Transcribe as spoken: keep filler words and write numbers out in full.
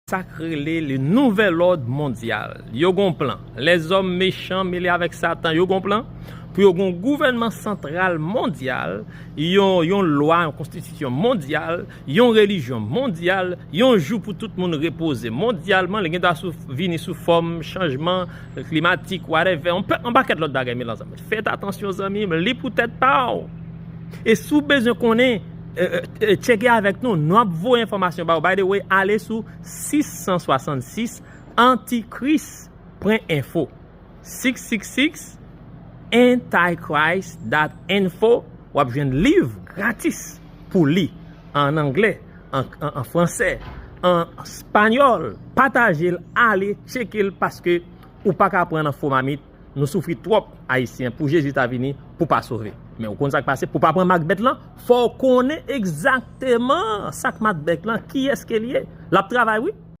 Sa k rele le nouvel òd mondyal. Yo gon plan. Lèzòm mechan mele avèk Satan, yo gon plan pou yo gon gouvènman santral mondyal, yon, yon lwa, yon konstitisyon mondyal, yon relijyon mondyal, yon jou pou tout moun repoze mondyalman, li gen dwa sou, vini sou fòm chanjman klimatik, whatever, yon, pe- yon pakèt lòt bagay, mezanmi. Fèt atansyon, zanmi m, li pou tèt pa w. E si w bezwen konnen, e, e, e, tcheke avèk nou, nou ap voye enfòmasyon ba w. By the way, ale sou six cent soixante-six antichrist point info. Six six six antichrist dot info. W ap jwenn liv gratis pou li an anglè, an, an, an fransè, an espanyòl. Pataje l, ale tcheke l, paske ou pa ka pran nan fo mamit. Nou soufri twòp, Ayisyen, pou Jezi ta vini, pou pa sove. Men ou konn sa k pase, pou pa pran mak bèt lan, fò w konnen egzakteman sa k mak bèt lan, kiyès ke l ye. L ap travay, wi.